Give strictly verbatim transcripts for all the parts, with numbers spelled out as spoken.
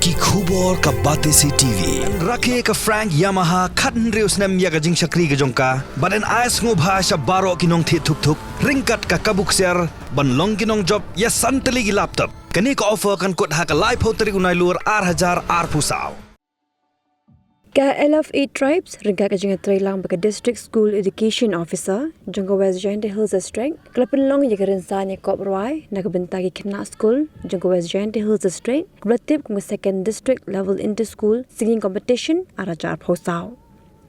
Ki khubor ka Batesi T V. Rakhe ka Frank Yamaha khathynriew snem ïa ka jingshakri ka jong ka. Bad yn ai sngewbha sha baroh ki nongthied thuk thuk ryngkat ka kabu ksiar ban long ki nongjop ïa san tylli ki laptop. Kane ka offer kan kut ha ka laiphew tarik u Nailur ar hajar arphew saw. Ka Elevate Tribes, ryngkat ka jingïatreilang bad ka District School Education Officer jong ka West Jaintia Hills District, ka la pynlong ïa ka rynsan ïakop rwai na ka bynta ki khynnah skul jong ka West Jaintia Hills District, kaba la tip kum ka Second District Level Inter School Singing Competition ar hajar arphew saw.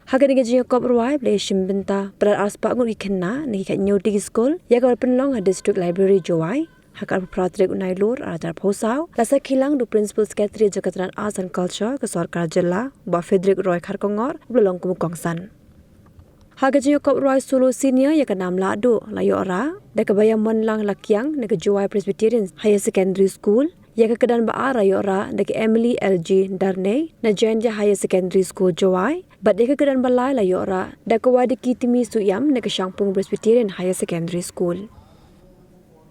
Ha kane ka jingïakop rwai ba la ïashim bynta pynban arspah ngut ki khynnah na ki khathynñiew tylli ki skul, ïa kaba la pynlong ha District Library Jowai ha ka arphew phra tarik u Nailur ar hajar arphew saw, la sakhi lang da u Principal Secretary jong ka tnat Arts and Culture ka Sorkar Jylla, Bah Frederick Roy Kharkongor, uba la long kum u kongsan. Ha ka jingïakop rwai solo senior ïa ka nam lahduh la ïoh rah da kaba ïa Monlang Lakiang na ka Jowai Presbyterian Higher Secondary School, ïa ka kyrdan ba ar la ïoh rah da ka Emily L G Darnay na Jaintia Higher Secondary School Jowai, bad ïa ka kyrdan ba lai la ïoh rah da ka Wadiki Timi Suiam na ka Shangpung Presbyterian Higher Secondary School.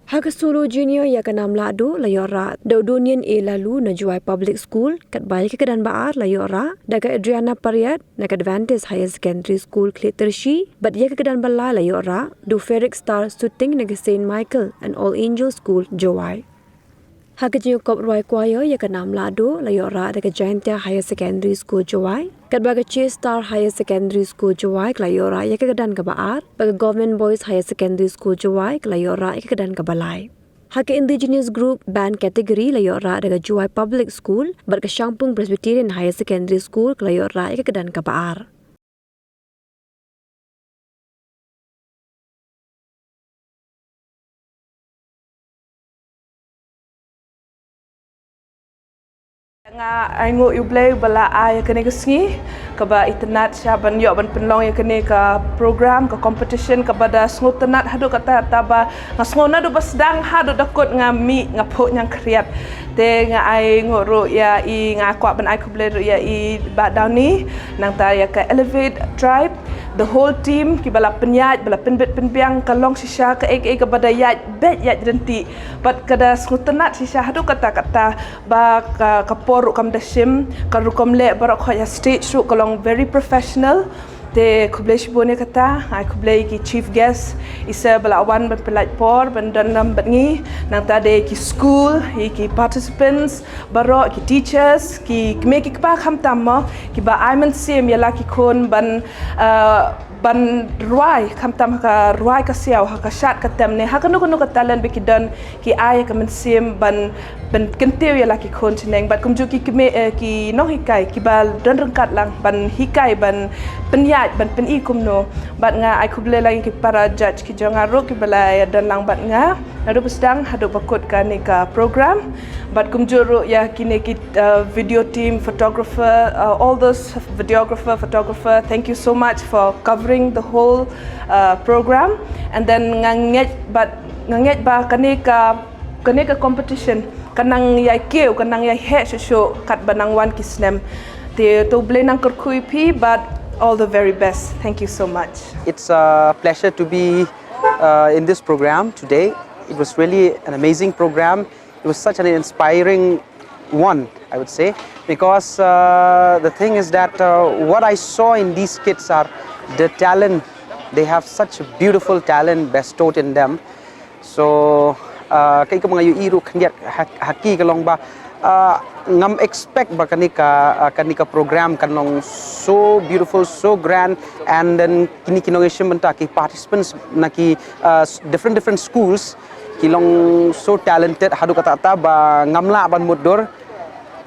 Ha ka solo junior ïa ka nam lahduh la ïoh rah da u Donian A Laloo na Jowai Public School, katba ïa ka kyrdan ba ar la ïoh rah da ka Adriana Pariat na ka Adventist Higher Secondary School Khliehtyrshi, bad ïa ka kyrdan ba lai la ïoh rah da u Frederick Star Suting na ka Saint Michael and All Angels School Jowai. Ha ka jingïakop rwai choir ïa ka nam lahduh la ïoh rah da ka Jaintia Higher Secondary School Jowai, katba ka Che Star Higher Secondary School Jowai ka la ïoh rah ïa ka kyrdan kaba ar, bad ka Government Boys Higher Secondary School Jowai ka la ïoh rah ïa ka kyrdan kaba lai. Ha ka Indigenous Group Band Category la ïoh rah da ka Jowai Public School, bad ka Shangpung Presbyterian Higher Secondary School ka la ïoh rah ïa ka kyrdan kaba ar. Nga ai nguh ïa U Blei ba la ai ïa kane ka sngi kaba itynnad sha ban ïoh ban pynlong ïa kane ka program, ka competition kaba da sngewtynnad haduh katta katta ba nga sngew naduh ba sdang haduh da kut nga mih nga phuh ñiangkhriat. Te nga ai nguh ruh ïa i, nga kwah ban ai khublei ruh ïa i Bah Downy, nangta ïa ka Elevate Tribe, the whole team kiba la pynïaid, ba la pynbit pynbiang, ka long shisha kaei kaei kaba da ïaid beit ïaid ryntih. Bad ka da sngewtynnad shisha haduh katta katta ba ka, ka por ruh kam da shim, ka rukom leh baroh khoit ha stage ruh ka long very professional. Te khublei shibun ïa kata, ai khublei ki chief guest, i sir ba la wan ban pynlait por ban don lang bad ngi, nangta de ki school, i ki participants baroh, ki teachers, ki kmie ki kpa khamtam mo, kiba ai mynsiem ïa la ki khun ban, ah, ban rwai, khamtam ha ka rwai ka siaw, ha ka shad ka tem ne ha kano kano ka talent ba ki don, ki ai ïa ka mynsiem ban, ban kyntiew ïa la ki khun shaneng. Bad kumjuh ki kmie, eh, ki nonghikai kiba don ryngkat lang ban hikai, ban pynïaid, ban pyni kumno. Bad nga ai khublei lang ïa ki para judge ki jong nga ruh kiba la ïa don lang bad nga naduh ba sdang haduh ba kut kane ka program. Bad kumjuh ruh ïa kine ki, uh, video team, photographer, uh, all those videographer, photographer, thank you so much for covering the whole, uh, program. And then nga ngeit bad nga ngeit ba kane ka, kane ka competition ka nang ïai kiew, ka nang ïai heh shuh shuh katba nang wan ki snem. Te to U Blei nang kyrkhu ïa phi, but all the very best. Thank you so much. It's a pleasure to be, uh, in this program today. It was really an amazing program. It was such an inspiring one, I would say, because, uh, the thing is that, uh, what I saw in these kids are the talent. They have such a beautiful talent bestowed in them. So, uh, kaei kaba nga ïohi ruh khyndiat ha, ha ki ka long ba, uh, ngam expect ba kane ka, uh, kane ka program kan long so beautiful, so grand, and then kine ki nongïashim bynta, ki participants na ki, uh, s-, different different schools ki long so talented haduh katta katta ba ngam lah ban mutdur.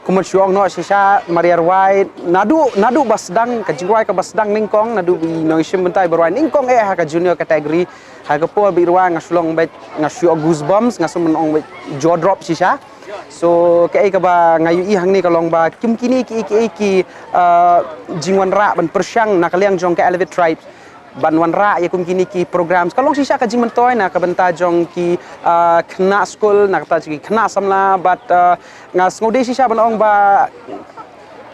Kumban shu ong noh shisha, mar ïa rwai naduh, naduh ba sdang, ka jingrwai kaba sdang nyngkong, naduh ba i nongïashim bynta iba rwai nyngkong eh ha ka junior category. Ha ka por ba i rwai nga shu long beit, nga shu ïoh goosebumps, nga shu ong beit jaw drop shisha. So kaei kaba nga ïohi hangne ka long ba kum kine ki, ki, ki, uh, jingwanrah ban pyrshang na ka liang jong ka Elevate Tribes ban wanrah ïa kum kine ki programs, ka long shisha ka jingmyntoi na ka bynta jong ki, uh, khynnah skul, na ka bynta jong ki khynnah samla, bad, uh, nga sngewdei shisha ban ong ba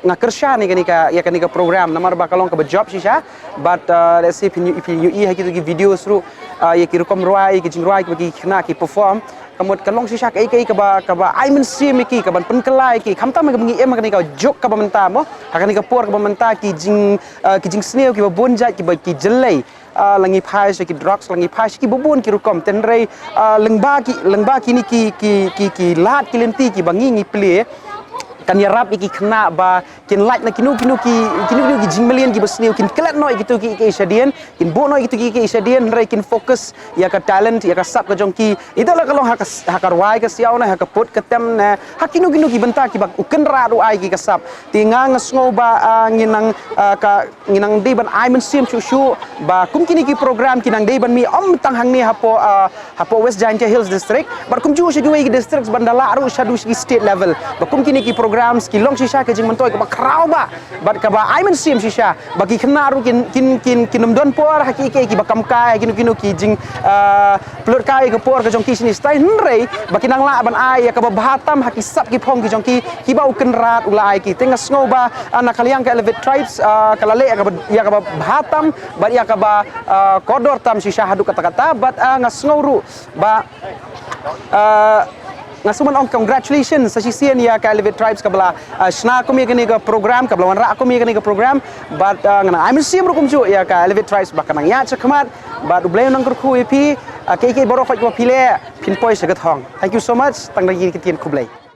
nga kyrshan ïa kane ka, ïa kane ka program namar ba ka long kaba jop shisha. Bad, uh, let's say, phin ïohi, phin ïohi ha kito ki videos ruh, uh, ïa ki rukom rwai, ïa ki jingrwai kiba ki khynnah ki perform, Ka mut ka long shisha kaei kaei kaba, kaba ai mynsiem ïa ki, kaban pynkylla ïa ki. Khamtam kaba ngi im ha kane ka juk kaba mynta mo, ha kane ka por kaba mynta, ki jing, ah, ki jingsniew kiba bun jait, kiba ki jyllei. Ah, la ngi phai sha ki drugs, la ngi phai sha kiba bun ki rukom. Hynrei, ah, lyngba ki, lyngba kine ki, ki, ki, ki lad ki lynti kiba ngi, ngi plie, kan ïarap ïa ki khynnah ba kin lait na kino kino ki, kino kino ki jingmlien kiba sniew, kin klet noh ïa kito kiei kiei shadien, kin buh noh ïa kito kiei kiei shadien, hynrei kin focus ïa ka talent, ïa ka sap ka jong ki. Ita la ka long ha ka s-, ha ka rwai ka siaw ne, ha ka put ka tem ne, ha kino kino ki bynta kiba U Kynrad u ai ki ka sap. Te nga, nga sngew ba, ah, ngi nang, ah, ka, ngi nang dei ban ai mynsiem shuh shuh ba kum kine ki program ki nang dei ban mih ym tang hangne hapoh, ah, hapoh West Jaintia Hills District, bad kumjuh sha kiwei ki districts, ban da lah ruh shaduh sha ki state level. Ba kum kine ki programs ki long shisha ka jingmyntoi kaba khraw bha, bad kaba ai mynsiem shisha, ba ki khynnah ruh kin, kin, kin, kin ym don por ha kiei kiei kiba kam kai, kino kino ki jing, ah, pynlut kai ka por ka jong ki shane shatai, hynrei ba kin nang lah ban ai ïa kaba bha tam ha ki sap ki phong ki jong ki, kiba U Kynrad u la ai ki. Te nga sngew ba, ah, na ka liang ka Elevate Tribes, ah, ka la leh ïa kaba, ïa kaba bha tam bad ïa kaba, ah, kordor tam shisha haduh katta katta, bad, ah, nga sngew ruh ba, ah, nga sngew ban ong congratulations sa shisien ïa ka Elevate Tribes kaba la, ah, shna kum ïa kane ka program, kaba la wanrah kum ïa kane ka program, bad, ah, nga nang ai mynsiem ruh kumjuh ïa ka Elevate Tribes ba kan nang ïaid shakhmat, bad U Blei un nang kyrkhu ïa phi, ah, kiei kiei baroh kaba phi leh, phin poi sha ka thong. Thank you so much, tang da kine ki ktien, khublei.